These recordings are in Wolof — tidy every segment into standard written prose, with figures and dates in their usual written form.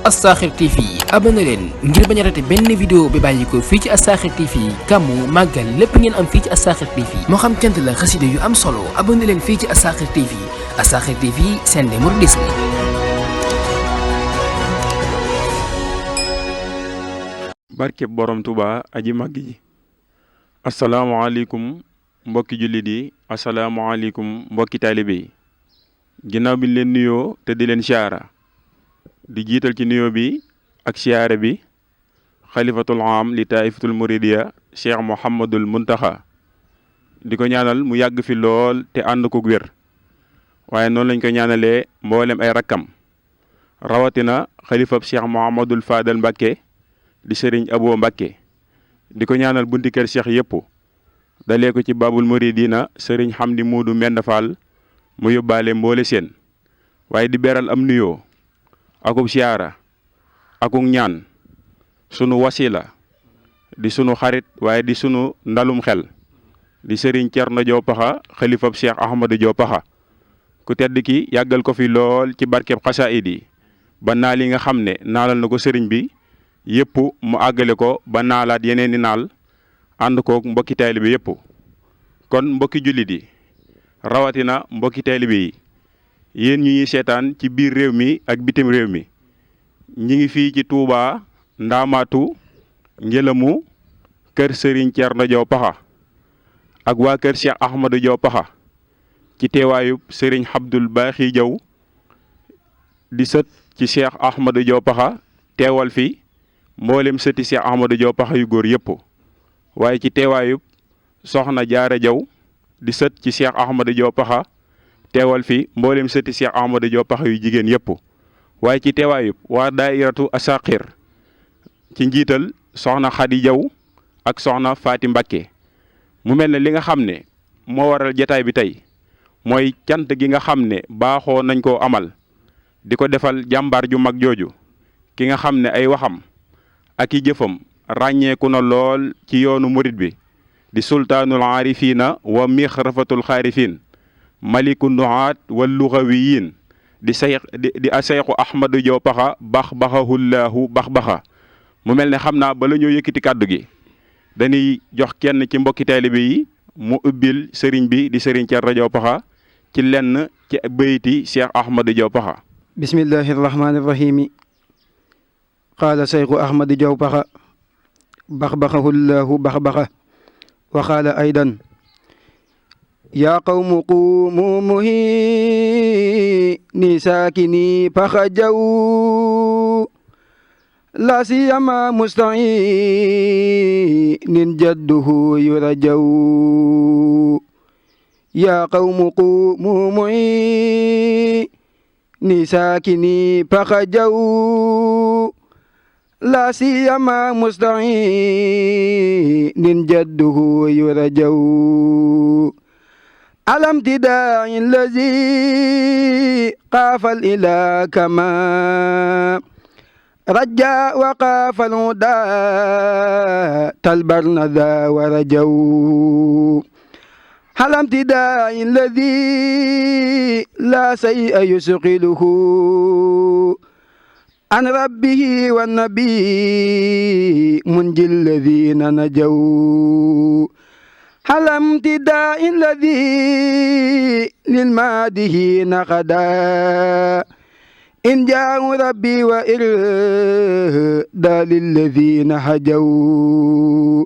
Assakhir TV abonné leen ngir bañ a raté benn vidéo bi bàyyi ko fii ci Assakhir TV gàmmu màggal lépp ngeen am fii ci Assakhir TV moo xam cant la xasida yu am solo abonné leen fii ci Assakhir TV Assakhir TV seen de mouridisme. barke borom Touba aji màgg ji asalaamaaleykum mbokki jullit yi asalaamaaleykum mbokki taalibe yi ginnaaw bi leen nuyoo te di leen siyaara di jiital ci nuyoo bi ak siyaare bi xalifatul am li taifatul muridiya cheikh Mouhamadul Muntaxa di ko ñaanal mu yàgg fi lool te ànd ko wér waaye noonu lañ ko ñaanalee mboolem ay rakkam rawatina xalifab cheikh Mouhamadul Fadal Mbakke di sëriñ Abo Mbakke di ko ñaanal bunti kër cheikh yëpp dalee ko ci babul muridina sëriñ Hamdi Muudu Mend Fall mu yóbbaale mboole seen waaye di beral am nuyoo akub siyaara akuk ñaan sunu wasila di sunu xarit waaye di sunu ndalum xel di sëriñ Cerno Jaw Paxa xalifab Cheikh Ahmadou Jaw Paxa ku tedd ki yàggal ko fi lool ci barkeb xasaayid yi ba naal yi nga xam ne naalal na ko sëriñ bi yëpp mu àggale ko ba naalaat yeneen i naal ànd kook mbokki taalibe bi yëpp kon mbokki jullit yi rawatina mbokki taalibe yi yéen ñu ñuy seetaan ci biir réew mi ak bitim réew mi ñi ngi fii ci Touba Ndaamaatu Ngelamu kër Serigne Thierno Diaw Paxa ak waa kër Cheikh Ahmadou Diaw Paxa ci teewaayub Serigne Abdoul Baaxi Diaw di sët ci Cheikh Ahmadou Diaw Paxa teewal fi mboolem sëti Cheikh Ahmadou Diaw Paxa yu góor yëpp waaye ci teewaayub Soxna Jaara Diaw di sët ci Cheikh Ahmadou Diaw Paxa teewal fi mboolem sëti Cheikh Ahmadou Diaw Paxa yu jigéen yëpp waaye ci teewaayub waa daairatu Assakhir ci njiital soxna Xadi Jaw ak soxna Faati Mbakke mu mel ne li nga xam ne moo waral jataay bi tey mooy cant gi nga xam ne baaxoo nañ koo amal di ko defal jàmbaar ju mag jooju ki nga xam ne ay waxam ak i jëfam ràññeeku na lool ci yoonu murit bi di sultaanul aarifiina wa mixrafatul xaarifin maliku nuhaat wal lugawiyin di aseyxu Ahmadou Diaw Paxa bax baxahullaahu bax baxa mu mel ne xam naa bala ñoo yëkkati kàddu gi dañuy jox kenn ci mbokki taalibe yi mu ubbil sëriñ bi di sëriñ Thierno Diaw Paxa ci lenn ci bayti Cheikh Ahmadou Diaw Paxa. bismillahi rahmaani rahimi qaala seyxu Ahmadou Diaw Paxa bax baxahullaahu bax baxa wa qaala aydan yaa qawmu quumu muhiini saakini Paxa Jaw laa siyama mustainin jadduhu yurajaw yaa qawmu quumu muhiini saakini Paxa Jaw laa siyama mustainin jadduhu yurajaw على امتداع الذي قاف الإله كما رجا وقاف الهدى تلبرن ذا ورجو على امتداع الذي لا شيء يشغله عن ربه والنبي منجي الذين نجوا على امتداء الذي للماده نقدا إن جاءوا ربي وإردا للذين هجوا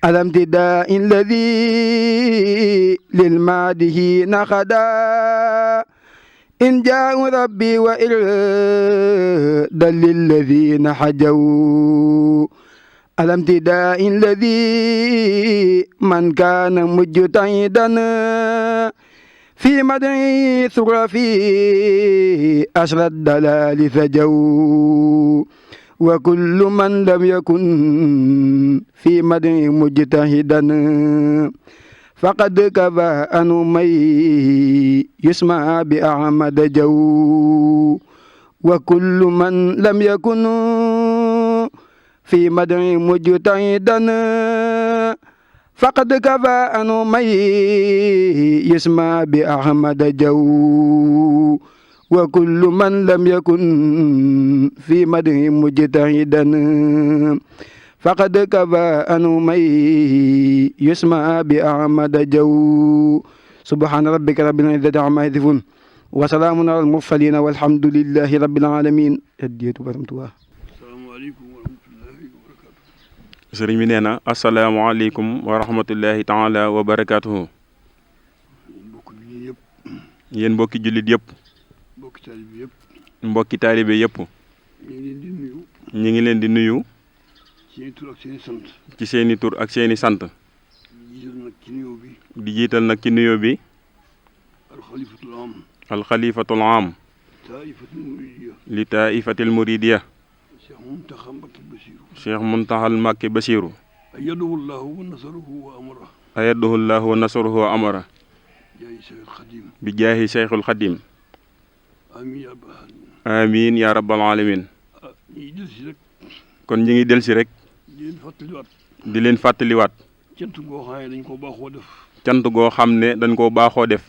على امتداء الذي للماده نقدا إن جاءوا ربي وإردا للذين هجوا على امتداء الذي من كان مجتهدا في مدح ثغرفي أشر الدلال فجو وكل من لم يكن في مدح مجتهدا فقد كفى أن من يسمع بأحمد جو وكل من لم يكن في مدح مجتهدا فقد كفى أن من يسمع بأحمد جو وكل من لم يكن في مدح مجتهدا فقد كفى أنه من يسمع بأحمد جو سبحان ربك رب العزة عما يصفون وسلام على المرسلين والحمد لله رب العالمين. asalaamaaleykum wa rahmatullahi wa barakaatu. sëriñ bi nee na asalaamaaleykum wa rahmatullahi taala wa barakaatuhu. yéen mbokki jullit yëpp. mbokki taalibe yëpp. mbokki taalibe yëpp. ñu ngi leen di nuyu. seeni tur ak seeni sant. ci seeni tur ak seeni sant. di jiital nag ci nuyoo bi. alxalifatul am. alxalifatul am. taifatul muridiya. li taifatil muridiya. Cheikh Muntaxa Mbakke Basiru. Cheikh Muntaxal Mbakke Basiru. ayadahu wa nasaruhu wa amara. ayadahu llahu wa nasaruhu wa amara. jaahi Cheikhul Xadim. bi jaahi Cheikhul Xadim. amiin amiin yaa rabbal aalamiin. yaa rabbal alamin. ñi ngi dellusi rek. kon ñu ngi dellusi rek. di leen fàttaliwaat. di leen fàttaliwaat. cant goo xam ne dañ koo baaxoo def. cant goo xam ne dañ koo baaxoo def.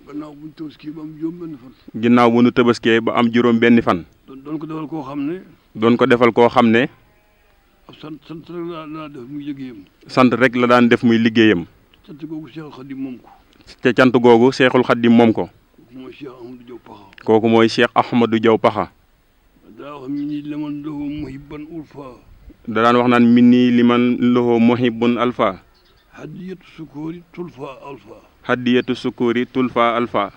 gannaaw bu ñu tabaskee ba am juróom benn fan. ginnaaw bu ñu tabaskee ba am juróom benni fan. doon ko defal koo xam ne. doon ko defal koo xam ne. ab sant rek la daan def muy liggéeyam. sant rek la daan def muy liggéeyam. cant googu Cheikhul Xadim moom ko. te cant googu Cheikhul Xadim moom ko. kooku mooy Cheikh Ahmadou Diaw Pakha. kooku mooy Cheikh Ahmadou Diaw Pakha. daa wax mi nii liman lahu muhibban ulfa. da daan wax naan min nii liman lahu muhibbun alfa. hadiyatu sukuri tulfa alfa. hadiyatu sukuri tulfa alfa.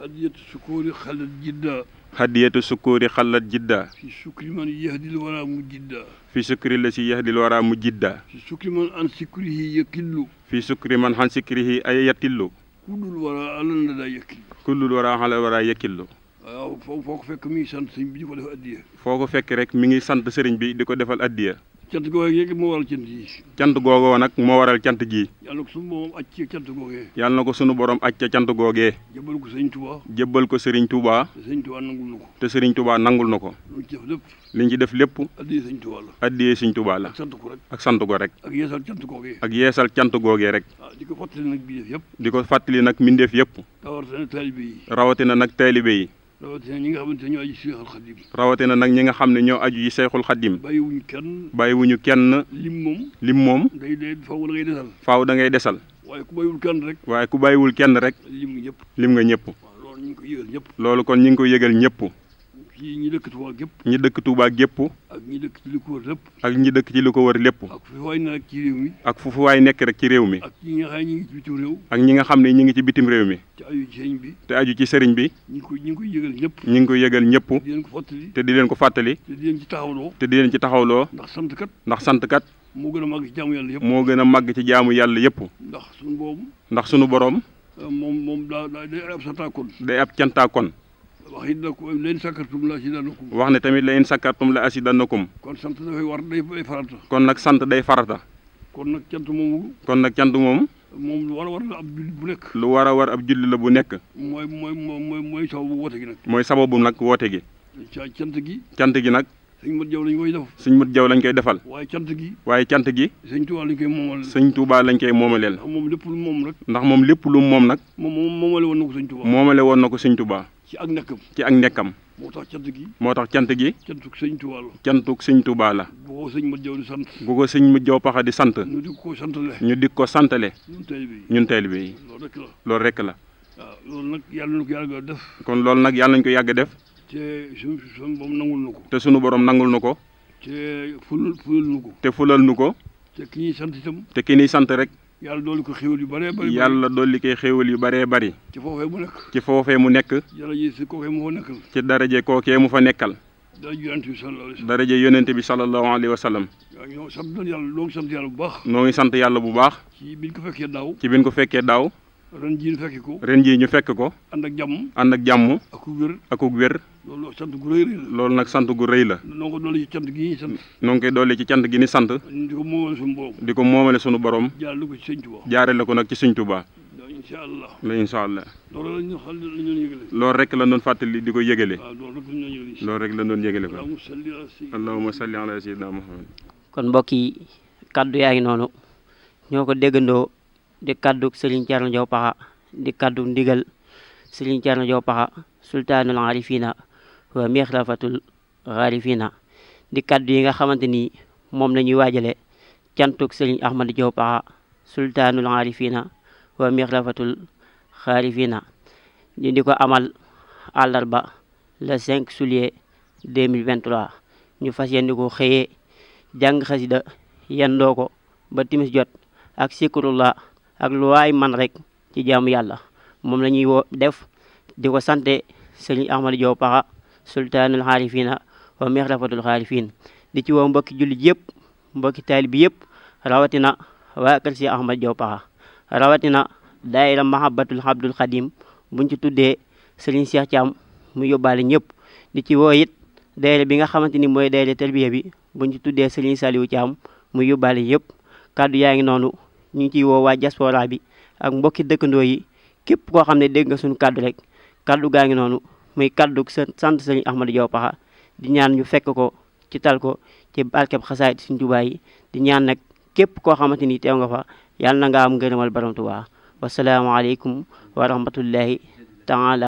hadiyatu sukuri xalat jidda. hadiyatu sukuri xalat jidda. fi sukri man yahdil wara mu jidda. fi sukri la si yahdil wara mu jidda. fi sukri man an sikrihi yakillu. fi sukri man han sikrihi ay yatillu. kullul wara alan la daa yakillu. kullul wara xala wara yakillu. waaw foo ko fekk mi ngi sant sëriñ bi di ko def addiya. foo ko fekk rek mi ngi sant sëriñ bi di ko defal addiya. cant googu rek moo waral cant yi. cant googoo nag moo waral cant gi. yàlla na ko sunu borom aj ci cant googee. yàlla na ko sunu borom aj ca cant googee. jébbal ko sëriñ Touba. jébbal ko sëriñ Touba. te sëriñ Touba nangul na ko. te sëriñ Touba nangul na ko. lu ci def lépp. liñ ci def lépp. addiya sëriñ Touba la. addiya sëriñ Touba la. ak sant ko rek. ak sant ko rek. ak yeesal cant googee. ak yeesal cant googee rek. waaw di ko fàttali nag bii def yëpp. di ko fàttali nag mbindeef yëpp. rawatina taalibe yi. rawatina nag taalibe yi. rawatina ñi nga xamante ne ñoo aju ci Seexul Xadim. rawatina nag ñi nga xam ne ñoo aju ci Seexul Xadim. bàyyiwuñu kenn. bàyyiwuñu kenn. lim moom. day faaw da ngay desal. faaw da ngay desal. waaye ku bàyyiwul kenn rek. waaye ku bàyyiwul kenn rek. lim nga ñëpp. lim nga ñëpp. waaw loolu ñu ngi ko yëgal ñëpp. loolu kon ñu ngi ko yëgal ñëpp. ci ñi dëkk Touba gépp. ñi dëkk Touba gépp. ak ñi dëkk ci li ko wër lépp. ak ñi dëkk ci li ko wër lépp. ak fu waay nekk ci réew mi. ak fu waay nekk rek ci réew mi. ak ñi nga xam ne ñu ngi ci bitim réew. ak ñi nga xam ne ñu ngi ci bitim réew mi. te aju ci sëriñ bi. te aju ci sëriñ bi. ñu ngi koy yëgal ñëpp. ñu ngi ko yëgal ñëpp. di leen ko fàttali. te di leen ko fàttali. te di leen ci taxawloo. te di leen ci taxawloo. ndax sant kat. ndax sant kat. moo gën a màgg ci jaamu yàlla yëpp. moo gën a màgg ci jaamu yàlla yëpp. ndax suñu boobu. ndax sunu borom. moom daa day ab santaakoon. day ab cantaakoon. wax it nag leen sakkartum la azidannakum. wax ne tamit la in sakkartum la azidannakum. kon sant dafay war day farata. kon nag sant day farata. kon nag cant moomu. kon nag cant moom. moom lu war a war la ab julli bu nekk. lu war a war ab julli la bu nekk. mooy sababu woote gi nag. mooy sababu nag woote gi. cant gi. cant gi nag. sëñ Mat Jaw lañ koy def. sëñ Mat Jaw lañ koy defal. waaye cant gi. waaye cant gi. sëñ Tuubaa lañ koy moomal. sëñ Tuubaa lañ koy moomaleel. ndax moom lépp lu moom rek. ndax moom lépp lu moom nag. moom moomale woon na ko sëñ Tuubaa. moomale woon na ko sëñ Tuubaa. ci ak nekkam. ci ak nekkam. moo tax cant gi. moo tax cant gi. cantuk sëñ Tuubaa la. cantuk sëñ Tuubaa la. bu ko sëñ Mat Jaw di sant. bu ko sëñ Mat Jaw Pakha di sant. ñu di ko santale. ñu di ko santale. ñun taalibe yi. yi. loolu rek la. loolu rek la. waaw loolu nag yàlla na ko yàgg def. kon loolu nag yàlla nañ ko yàgg def. te suñu borom nangul na ko. te sunu borom nangul na ko. te fulal nu ko. te fulal nu ko. te ki ñuy sant itam. te ki ñuy sant rek. yàlla dolli ko xéwal yu bëree bëri. yàlla dolli koy xéwal yu bëree bëri. ci foofee mu nekk. ci foofee mu nekk. jërëjëf si kookee mu fa nekkal. ci daraje kookee mu fa nekkal. daraje yonent bi sallallahu alayhi wa sallam. daraje yonent bi sallallahu alayhi wa sallam. waaw ñoo sant yàlla bu baax. noo ngi sant yàlla bu baax. ci biñ ko fekkee daaw. ci biñ ko fekkee daaw. ren jii ñu fekk ko. ren jii ñu fekk ko. ànd ak jàmm. ànd ak jàmm. ak wér. ak wér. loolu sant gu rëy la. loolu nag sant gu rëy la. noo ko dolli ci cant gi ñuy sant. noo ngi koy dolli ci cant gi ni sant. di ko moomale suñu borom. di ko moomale sunu borom. jaarale ko ci sëñ Tuubaa. jaarale ko nag ci sëñ Tuubaa. incha allah. la incha allah. loolu la ñu xam ne la ñu yëgale. loolu rek la doon fàttali di ko yëgale. waaw loolu rek la ñu yëgale. loolu rek la doon yëgale ko. allahumma salli ala sayyidina Muhammad. kon mbokk yi kaddu yaa ngi noonu ñoo ko déggandoo di kaddu Serigne Thierno Diaw Pakha di kaddu ndigal Serigne Thierno Diaw Pakha sultaanul arifina wa mixrafatul xaarifina di kaddu yi nga xamante ni moom la ñuy waajale cantuk sëriñ Ahmadou Diaw Pakha sultaanul arifina wa mixrafatul xaarifina ñu di ko amal àllarba le 5 juillet 2023 ñu fas yéene ko xëyee jàng xasida yendoo ko ba timis jot ak sikurullah ak lu waay man rek ci jaamu yàlla moom la ñuy def di ko sante sëriñ Ahmadou Diaw Pakha sultaanul xaarifina wa mixrafatul xaarifin di ci woo mbokki jullit yëpp mbokki taalibi yëpp rawatina waa kër si Ahmadou Diaw Pakha rawatina daayira mahabbatul abdul xadim buñ ci tuddee sëriñ Cheikh Thiam mu yóbbaale ñëpp di ci woo it daayira bi nga xamante ni mooy daayira tarbiya bi buñ ci tuddee sëriñ Saliou Thiam mu yóbbaale yëpp kaddu yaa ngi noonu ñu ngi ciy woo waa diaspora bi ak mbokki dëkkandoo yi képp koo xam ne dégg nga suñu kaddu rek kaddu gaa ngi noonu muy kaddu sant sëriñ Ahmadou Diaw Pakha di ñaan ñu fekk ko ci tal ko ci barkeb xasaayid Sëriñ Tuubaa yi di ñaan nag képp koo xamante ni teew nga fa yàlla na nga am ngërëmal borom Tuubaa wassalaamu aleykum wa rahmatullahi taala